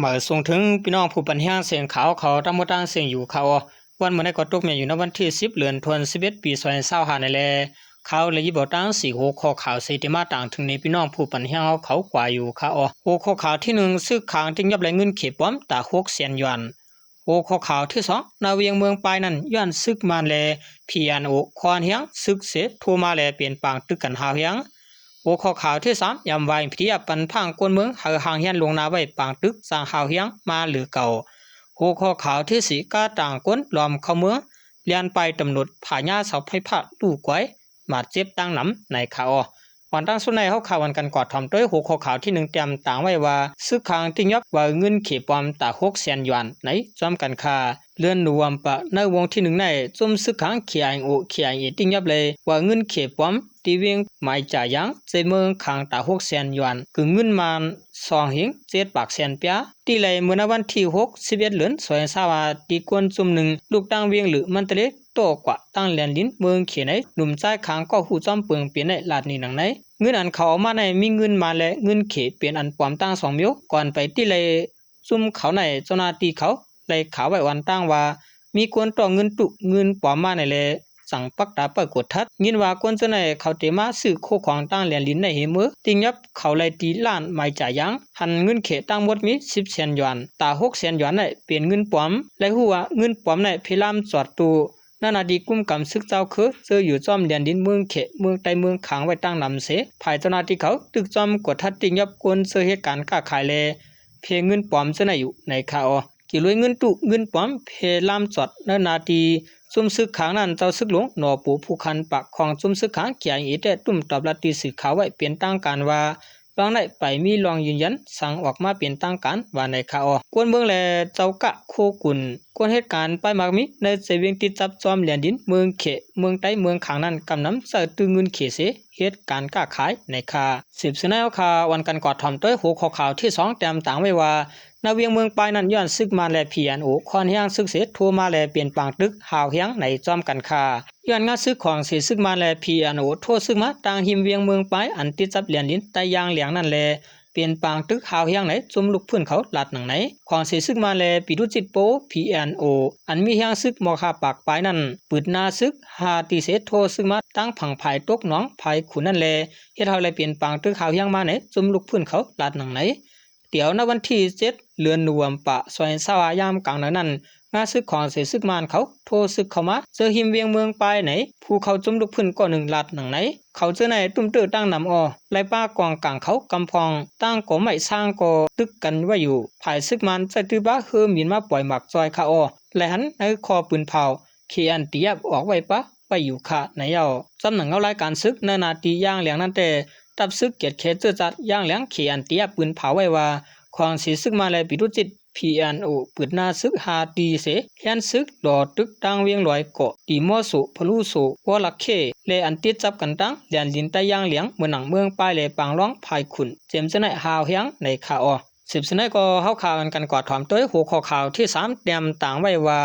ມາສົ່ງເຖິງພີ່ນ້ອງຜູ້ປັນແຮງເສຍງຂ່າວເຂົາທັງໝົດທັງເສຍງຢູ່ຄ່າເນາະ. ວັນມື້ໃດກໍຕົກແມ່ນຢູ່ໃນວັນທີສິບ ເດືອນທວນສິບເອັດ ປີສອງພັນຊາວຫ້ານີ້ແຫຼະ. ຂ່າວລະຍິບເອົາຕັ້ງສີ່ຫົວຂໍ້ຂ່າວເສຍທີ່ມາຕາງເຖິງໃນພີ່ນ້ອງຜູ້ປັນແຮງເຮົາເຂົາກວ່າຢູ່ຄ່າເນາະ. ຫົວຂໍ້ຂ່າວທີໜຶ່ງ ຊຶກຂາງຕິງຍັບໄລ່ເງິນເຂດປອມຕາຫົກແສນຢວນ. ຫົວຂໍ້ຂ່າວທີສອງ ນາວຽງເມືອງປາຍນັ້ນຍ້ອນຊຶກມານແລະ ພີເອັນໂອ ຄວານແຮງຊຶກເສໂທມາແລະເປັນປາງຕຶກກັນຮ້າວແຮງ. ຫົວຂໍ້ຂ່າວທີສາມ ຢາມວ່າງ ພີດີເອັຟ ປັນພາງກວນເມືອງ ໃຫ້ຮ່າງຮຽນລ່ວງໜ້າໄວ້ປາງຕຶກສ້າງຮ້າວແຮງມາຫຼືເກົ່າ. ຫົວຂໍ້ຂ່າວທີສີ່ ກາຕ່າງກົນລ້ອມເຂົ້າເມືອງ ແລ່ນໄປຕຳຫຼວດ ພະຍາເສົາໄຟຟ້າລູກກວາຍ ບາດເຈັບຕັ້ງນຳໃນຄ່າເນາະ. ກ່ອນຕັ້ງສຸດໃນເຮົາຂ້າວັນກັນກວາດຖອມໂດຍຫົວຂໍ້ຂ່າວທີໜຶ່ງ ແຕ້ມຕາງໄວ້ວ່າ ຊຶກຂາງຕິງຍັບໄລ່ເງິນເຂດປອມຕາຫົກແສນຢວນໃນ ຈອມກັນຄ່າ ເດືອນໂນເວັມເປີ ໃນວົງທີໜຶ່ງໃນ ຊຸມຊຶກຂາງ ເຄໄອໂອ ເຄໄອເອ ຕິງຍັບໄລ່ເງິນເຂດປອມ ທີ່ວຽງໄມຈາຢາງ ໃຈເມືອງຂາງຕາຫົກແສນຢວນ ຄືເງິນມານສອງເຮັງເຈັດປາກແສນປາຍ ທີ່ໄລ່ເມື່ອໃນວັນທີຫົກ ສິບເອັດ ເດືອນສອງພັນຊາວຫ້າ ທີ່ຄົນຊຸມໜຶ່ງ ລູກຕັ້ງວຽງຫຼືມັນຕະເລ ໂຕ້ກວ່າຕັ້ງແລນດິນເມືອງເຂດໃນ ໜຸ່ມຊາຍຂາງກໍຮູ້ຈອມເປິງເປັນໃນລາດນີ້ດັ່ງໃນ ເງິນອັນເຂົາເອົາມາໃນມີເງິນມານ ແລະ ເງິນເຂດເປັນອັນປອມທັງສອງແນວ. ກ່ອນໄປທີ່ໄລ່ ຊຸມເຂົາໃນເຈົ້າໜ້າທີ່ເຂົາໄລ່ຂ່າວໄວ້ອອນຕາງວ່າ ມີຄົນຕໍ່ເງິນຕຸເງິນປອມມາໃນແລ ຈັ່ງປັກຕາໄປກວດທັດ ຍິນວ່າຄົນເຈົ້າໃນເຂົາເຕມາຊື້ໂຄຂອງຕາງແລນດິນໃນເຮເມີ ຕິງຍັບເຂົາໄລ່ທີ່ລ້ານໄມຈາຢາງ ຫັ້ນເງິນເຂດທັງໝົດມີສິບແສນຢວນ ຕາຫົກແສນຢວນໃນເປັນເງິນປອມ ແລະ ຮູ້ວ່າເງິນປອມໃນເພລາມຈອດຕູ້ ນານາທີ່ກຸມກຳຊຶກເຈົ້າຄື ເຈີຢູ່ຈອມແດນດິນເມືອງເຂດ ເມືອງໃຕ້ ເມືອງຂາງໄວ້ຕັ້ງນຳເສ ພາຍເຈົ້າໜ້າທີ່ເຂົາຕຶກຈອມກວດທັດຕິງຍັບຄົນເຊີເຮັດການຄ້າຂາຍ ແລະ ເພເງິນປອມເຊີໃນຢູ່ໃນຄາອອ ກິໂລຍເງິນຕຸເງິນປອມເພລາມຈອດ ນານາທີ່ຊຸມຊຶກຂາງນັ້ນ ເຈົ້າຊຶກຫຼວງ ນອໂປ ຜູ້ຄັນປາກຂອງຊຸມຊຶກຂາງ ເຄໄອເອ ແຕ່ຕຸ້ມຕອບລັດທີ່ສື່ຂ່າວໄວ້ເປັນທາງການວ່າ ຫວ່າງໃນໄປມີລອງຢືນຢັນ ສັ່ງອອກມາເປັນທາງການວ່າໃນຄາອອ ກວນເມືອງ ແລະ ເຈົ້າກະໂຄກຸນ ຄົນເຮັດການປາຍໝາກມີ ໃນເຊວຽງຕິດຈັບຈອມແດນດິນ ເມືອງເຂດ ເມືອງໃຕ້ ເມືອງຂາງນັ້ນ ກຳນຳໃຊ້ຕື້ເງິນເຂດເສ ເຮັດການຄ້າຂາຍໃນຄາ. ສືບເສຍໃນເຮົາຄາວັນກັນກວາດຖອມໂຕຍຫົວຂໍ້ຂ່າວທີສອງ ແຕ້ມຕາງໄວ້ວ່າ ນາວຽງເມືອງປາຍນັ້ນ ຍ້ອນຊຶກມານ ແລະ ພີເອັນໂອ ຄວານແຮງຊຶກເສ ໂທມາ ແລະ ເປັນປາງຕຶກຮ້າວແຮງໃນຈອມກັນຄາ ຍ້ອນງາຊຶກຂອງເສຊຶກມານ ແລະ ພີເອັນໂອ ໂທຊຶກມາ ທາງຮິມວຽງເມືອງປາຍ ອັນຕິດກັບແດນດິນໄຕ້ຢາງແຫຼງນັ້ນ ແລະ ເປັນປາງຕຶກຮ້າວແຮງໃນ ຊຸມລູກພື້ນເຂົາລາດໜັງໃນ ຂອງເສຊຶກມານ ແລະ ປີຕຸຈິດໂປ ພີເອັນໂອ ອັນມີແຮງຊຶກມອກຫ້າປາກປາຍນັ້ນ ປຶດໜ້າຊຶກ ຫ້າຕີເສ ໂທຊຶກມາ ທາງຝັ່ງພາຍຕົກໜອງພາຍຂຸນນັ້ນ ແລະ ເຮັດໃຫ້ໄດ້ເປັນປາງຕຶກຮ້າວແຮງມາໃນ ຊຸມລູກພື້ນເຂົາລາດໜັງໃນ ດຽວໃນວັນທີເຈັດ ເດືອນໂນເວັມເປີ ສອງພັນຊາວຫ້າ ຍາມກາງເດືອນນັ້ນ ງາຊຶກຂອງເສຊຶກມານເຂົາ ໂທຊຶກເຂົ້າມາ ເຈີຮິມວຽງເມືອງປາຍໃນ ຜູ້ເຂົ້າຊຸມລູກພື້ນກ້ອນໜຶ່ງລາດໜັງໃນ ເຂົາເຈີໃນຕຸ້ມເຕີຕັ້ງນຳອອ ໄລ່ປາກອງກາງເຂົາກຳພອງ ຕ່າງກໍໄມ້ຊ້າງກໍຕຶກກັນໄວ້ຢູ່ ພາຍຊຶກມານໃຊ້ຕື້ປາເຮີໝິນມາປ່ອຍໝາກຈອຍຄາອອ ໄລ່ຫັນໃນຂໍ້ປືນເຜົາ ເຄເອັນທີເອັຟ ອອກໄວ້ປະໄວ້ຢູ່ຄາໃນເຍົາ ຈຳໜັງເອົາລາຍການຊຶກໃນໜ້າທີ່ຢ່າງແຫຼງນັ້ນແຕ່ ຕັບຊຶກກຽດແຂເຈີຈາດຢ່າງແຫຼງ ເຄເອັນທີເອັຟ ປືນເຜົາໄວ້ວ່າ ຂອງເສຊຶກມານ ແລະ ປີຕຸຈິດ ພີເອັນໂອ ປຶດໜ້າຊຶກຫ້າຕີເສ ແລ່ນຊຶກຫຼໍຕຶກທາງວຽງຫຼອຍເກາະ ຕີມໍໂສ ພະລູໂສ ວໍລະເຂ ແລະ ອັນຕິດຈັບກັນທາງແດນດິນໄຕ້ຢ່າງແຫຼງ ເມືອງໜັງ ເມືອງປາຍ ແລະ ປາງລອງ ພາຍຂຸນ ເຈັມເຈີໃນຮ້າວແຮງໃນຄາອອ ສືບເສຍໃນກໍເຮົາຄາກັນກວາດຖອມໂຕຍຫົວຂໍ້ຂ່າວທີສາມ ແຕ້ມຕາງໄວ້ວ່າ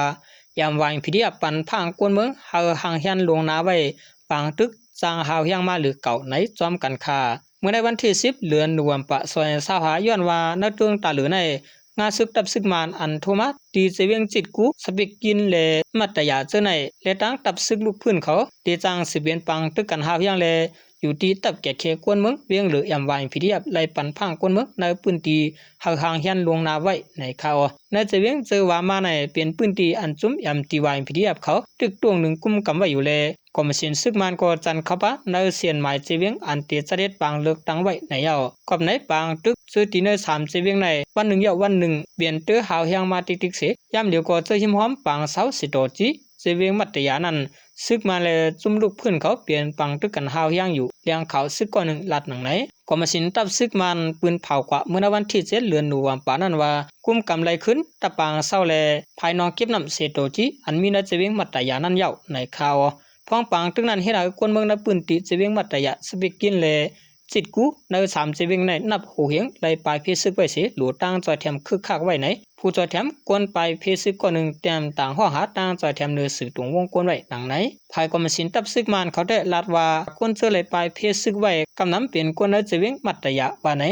ຢາມວ່າງ ພີດີເອັຟ ປັນພາງກວນເມືອງ ໃຫ້ຮ່າງຮຽນລ່ວງໜ້າໄວ້ ປາງຕຶກສ້າງຮ້າວແຮງມາຫຼືເກົ່າໃນຈອມກັນຄາ ເມື່ອໃນວັນທີສິບ ເດືອນໂນເວັມເປີ ສອງພັນຊາວຫ້າ ຍ້ອນວ່າໃນເຕີງຕາເຫຼືອໃນ ງາຊຶກຕັບຊຶກມານອັນໂທມາ ທີ່ເຊວຽງຈິດກູ ສະເປກກິນ ແລະ ມັດຕະຢາເຈີໃນ ແລະ ທາງຕັບຊຶກລູກພື້ນເຂົາ ທີ່ຈັ່ງຊິເປັນປາງຕຶກກັນຮ້າວແຮງ ແລະ ຢູ່ທີ່ຕັບກຽດແຂກວນເມືອງ ວຽງເຫຼືອ ຢາມວ່າງ ພີດີເອັຟ ໄລ່ປັນພາງກວນເມືອງ ໃນພື້ນທີ່ ໃຫ້ຮ່າງຮຽນລ່ວງໜ້າໄວ້ໃນຄາອອ ໃນເຊວຽງເຈີວ່າມາໃນ ເປັນພື້ນທີ່ອັນຊຸມ ແອັມທີວາຍ ພີດີເອັຟ ເຂົາຕຶກຕົວງໜຶ່ງກຸມກຳໄວ້ຢູ່ແລ ກອມມະສິນຊຶກມານກໍຈັນເຂົ້າປະໃນເສັ້ນໝາຍເຊວຽງ ອັນເຕຈະເດັດປາງເລືອກຕັ້ງໄວ້ໃນເຍົາ ກອບໃນປາງຕຶກເຈີທີ່ໃນສາມເຊວຽງໃນ ວັນໜຶ່ງເຍົາວັນໜຶ່ງ ເປັນເຕີຮ້າວແຮງມາຕິກໆເສ ຍາມດຽວກໍເຈີຮິມຮ່ອມປາງເຊົາ ເຊໂຕຈິ ເຊວຽງມັດຕະຢານັ້ນ ຊຶກມານ ແລະ ຊຸມລູກພື້ນເຂົາເປັນປາງຕຶກກັນຮ້າວແຮງຢູ່ ແຫຼ່ງຂ່າວຊຶກກ້ອນໜຶ່ງລາດໜັງໃນ ກອມມະສິນຕັບຊຶກມານ ປືນເຜົາກວ່າເມື່ອໃນວັນທີເຈັດ ເດືອນໂນເວັມເປີນັ້ນວ່າ ກຸມກຳໄລ່ຄືນ ຕະປາງເຊົາ ແລະ ພາຍໜອງເກັບນ້ຳ ເຊໂຕຈິ ອັນມີໃນເຊວຽງມັດຕະຢານັ້ນເຍົາໃນຄາອອ ພວງປາງຕຶກນັ້ນເຮັດໃຫ້ຄົນເມືອງໃນພື້ນທີ່ເຊວຽງມັດຕະຢາ ສະເປກກິນ ແລະ ຈິດກູ ໃນສາມເຊວຽງໃນນັບຫົກເຮງ ໄດ້ປາຍເພຊຶກໄວ້ເສ ໂຫຼຕາງຈອຍແຖມຄຶກຄັກໄວ້ໃນ ຜູ້ຈອຍແຖມກວນປາຍເພຊຶກກ້ອນໜຶ່ງ ແຕ້ມຕາງຮ້ອງຫາຕາງຈອຍແຖມເໜີສື່ຕົງວົງກວນໄວ້ດັ່ງໃນ ພາຍກອມມະສິນຕັບຊຶກມານເຂົາແຕ່ລາດວ່າ ຄົນເຈີໄລ່ປາຍເພຊຶກໄວ້ ກຳນຳເປັນຄົນໃນເຊວຽງມັດຕະຢາວ່າໃນ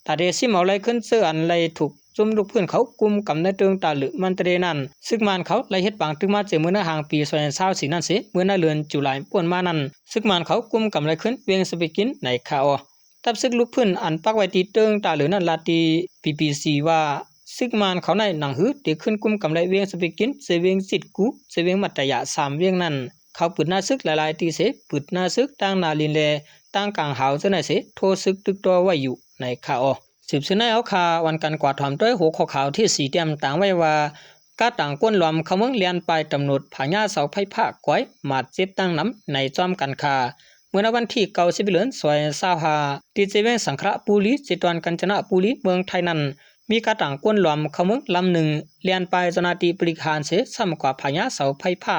ຕາເດຊິມເອົາໄລ່ຄືນເຈີອັນໄລ່ຖືກ ຈຸ້ມລຸກພື້ນເຂົາກຸມກຳໃນເຕີງຕາເລີມັນຕະເລນັ້ນ ຊຶກມານເຂົາໄດ້ເຮັດປາງຕຶກມາເຈາະເມືອງໃນຫາງປີສອງພັນຊາວສີ່ນັ້ນເສ ເມື່ອໃນເດືອນຈຸລາຍປົນມານັ້ນ ຊຶກມານເຂົາກຸມກຳໄດ້ຂຶ້ນເວງສະເປກິນໃນຄາອໍ. ທັບຊຶກລຸກພື້ນອັນປັກໄວ້ທີ່ເຕີງຕາເລີນັ້ນລາດທີ່ ບີບີຊີ ວ່າ ຊຶກມານເຂົາໃນໜັງຫືອໄດ້ຂຶ້ນກຸມກຳໄດ້ເວງສະເປກິນ, ເຈເວງຈິດກູ, ເຈເວງມັດຕະຍາ ສາມເວງນັ້ນ ເຂົາປຶດໜ້າຊຶກຫຼາຍໆທີ່ເສ, ປຶດໜ້າຊຶກທາງໜ້າລິນ ແລະ ທາງກາງຫາວເຈົ້າໃນເສ, ໂທຊຶກຕຶກຕໍ່ໄວ້ຢູ່ໃນຄາອໍ. ສືບເຊີນໃນເອົາຂ່າວອັນການກວາດຖອມດ້ວຍຫົວຂໍ້ຂ່າວທີສີ່ຕຽມຕາງໄວ້ວ່າ ກາດຕາງກົນລວມເຂົ້າເມືອງລຽນປ້າຍຕຳຫຼວດ ຜາຍາເສົາໄຟຟ້າກວາຍ ບາດເຈັບຕັ້ງນຳໃນຈອມການຄ້າ. ເມື່ອໃນວັນທີເກົ້າ ສິບເອັດ ເດືອນ ສອງພັນຊາວຫ້າ ທີ່ເຈເວງສັງຂະລະບູລີ ເຈຕອນການຈະນະບູລີ ເມືອງໄທນັ້ນ ມີກາດຕາງກົນລວມເຂົ້າເມືອງລຳໜຶ່ງ ລຽນປ້າຍເຈົ້າໜ້າທີ່ບໍລິຫານເສ ຊ້ຳກວ່າຜາຍາເສົາໄຟຟ້າ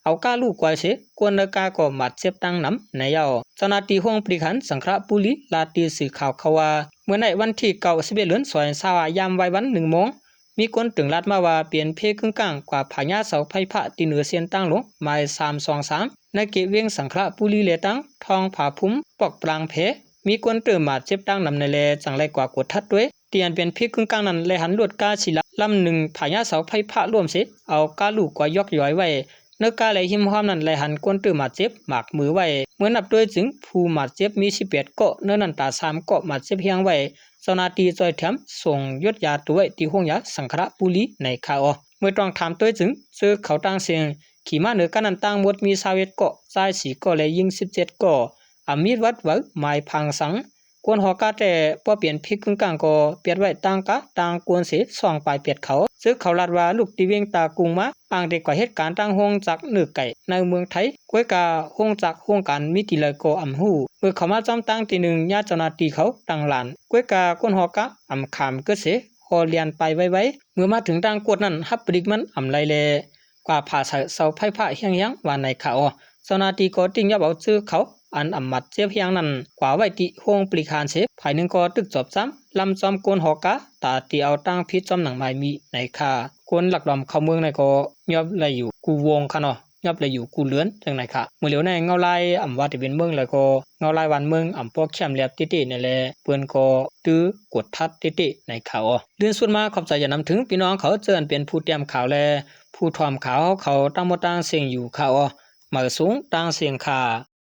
ເອົາກາລູກກວາຍເສ ຄົນໃນກາກໍບາດເຈັບຕັ້ງນຳໃນເຍົາ. ເຈົ້າໜ້າທີ່ຫ້ອງບໍລິຫານສັງຂະລະບູລີ ລາດທີ່ສື່ຂ່າວເຂົາວ່າ ເມື່ອໃນວັນທີເກົ້າ ສິບເອັດ ເດືອນ ສອງພັນຊາວຫ້າ ຍາມວາຍວັນໜຶ່ງໂມງ ມີຄົນຕຶງລາດມາວ່າເປັນເພກຶ້ງກ້າງກວ່າຜາຍາເສົາໄຟຟ້າທີ່ເໜືອເສັ້ນທາງຫຼວງໝາຍສາມສອງສາມ ໃນເຂດເວງສັງຂະລະບູລີ ແລະ ທາງທອງຜາພູມ ປອກປາງແພ ມີຄົນເຕີບາດເຈັບຕັ້ງນຳໃນແລ ຈັ່ງໄດ້ກວາດກວດທັດດ້ວຍ ທີ່ອັນເປັນເພກກຶ້ງກ້າງນັ້ນ ແລະ ຫັນລົດກາສີດຳລຳໜຶ່ງ ຜາຍາເສົາໄຟຟ້າລົ້ມເສ ເອົາກາລູກກວາຍຢອກຢອຍໄວ້ ເນີກາ ແລະ ຮິມຮ່ອມນັ້ນ ແລະ ຫັນຄົນເຕີບາດເຈັບໝາກມືໄວ້. ເມື່ອນັບດ້ວຍຈຶ່ງຜູ້ບາດເຈັບມີສິບແປດເກາະ, ໃນນັ້ນຕາຍສາມເກາະ ບາດເຈັບແຮງໄວ້ ເຈົ້າໜ້າທີ່ຊ່ອຍແຖມສົ່ງຢົດຢາໂຕໄວ້ທີ່ໂຮງຢາສັງຂະລະບູລີໃນຄາອໍ. ເມື່ອຕ້ອງຖາມໂຕຍຈຶ່ງ ເຈີເຂົາຕ່າງເສັງ ຂີ່ມ້າເນີການັ້ນ ທັງໝົດມີຊາວເອັດເກາະ, ຊາຍສີ່ເກາະ ແລະ ຍິງສິບເຈັດເກາະ. ອາມີດວັດໄວ ໝາຍພັງສັງ ກົນຫໍກາແຕ່ບໍ່ປ່ຽນພິກກຶງກາງກໍປຽດໄວ້ຕ່າງກາຕ່າງກົນເສ ສອງປາຍແປດເຂົາ. ເຈີເຂົາລາດວ່າ ລູກຕິເວງຕາກຸງມາ ອ້າງແຕ່ກວ່າເຮັດການຕັ້ງໂຮງຈັກເນື້ອໄກ່ໃນເມືອງໄທ ກວຍກາໂຮງຈັກໂຮງການມີທີ່ໃດກໍອຳຮູ້. ເມື່ອເຂົ້າມາຈອມຕັ້ງທີ່ໜຶ່ງ ຍາດເຈົ້າໜ້າທີ່ເຂົາຕັ້ງຫຼານ ກວຍກາກົນຫໍກາອຳຂາມເກີດເສ ຫໍລຽນໄປໄວໆ. ເມື່ອມາເຖິງທາງກວດນັ້ນ ຮັບປະດິກມັນອຳໄລແລ ກວ່າຜາເສົາ ເສົາໄຟຟ້າແຮງໆ ວ່າໃນຄາອໍ. ເຈົ້າໜ້າທີ່ກໍຕິງຍອບເອົາເຈີເຂົາ ອັນອຳບາດເຈັບແຮງນັ້ນ ກວ່າໄວ້ທີ່ໂຮງບໍລິຫານເສ ຝ່າຍໜຶ່ງກໍຕຶກຈອບຊ້ຳ ລຳຈອມກົນຫໍກາ ຕາຕີເອົາຕັ້ງຜິດຈອມໜັງໝາຍມີໃນຄາ. ຄົນລັກລອມເຂົ້າເມືອງໃນກໍຍອບໄດ້ຢູ່ກູ່ວົງຄະເນາະ ຍອບໄດ້ຢູ່ກູ່ເຮືອນຈັ່ງໃດຄະ. ມື້ຫຼຽວໃນເງົາລາຍອຳວ່າແຕ່ເປັນເມືອງ ແລ້ວກໍເງົາລາຍບ້ານເມືອງອຳພໍແຄມແລບເຕະໆ ໃນແລ ເພິ່ນກໍ ຖືກວດທັດເຕະໆ ໃນຄາອໍ. ເລື່ອນສຸດມາ ຂອບໃຈຈະນຳເຖິງພີ່ນ້ອງເຂົາ ເຈີອັນເປັນຜູ້ຕຽມຂ່າວ ແລະ ຜູ້ຖອມຂ່າວເຮົາເຂົາ ທັງໝົດທັງເສັງຢູ່ຄາອໍ. ໝາຍສູງທັງເສັງຄາ.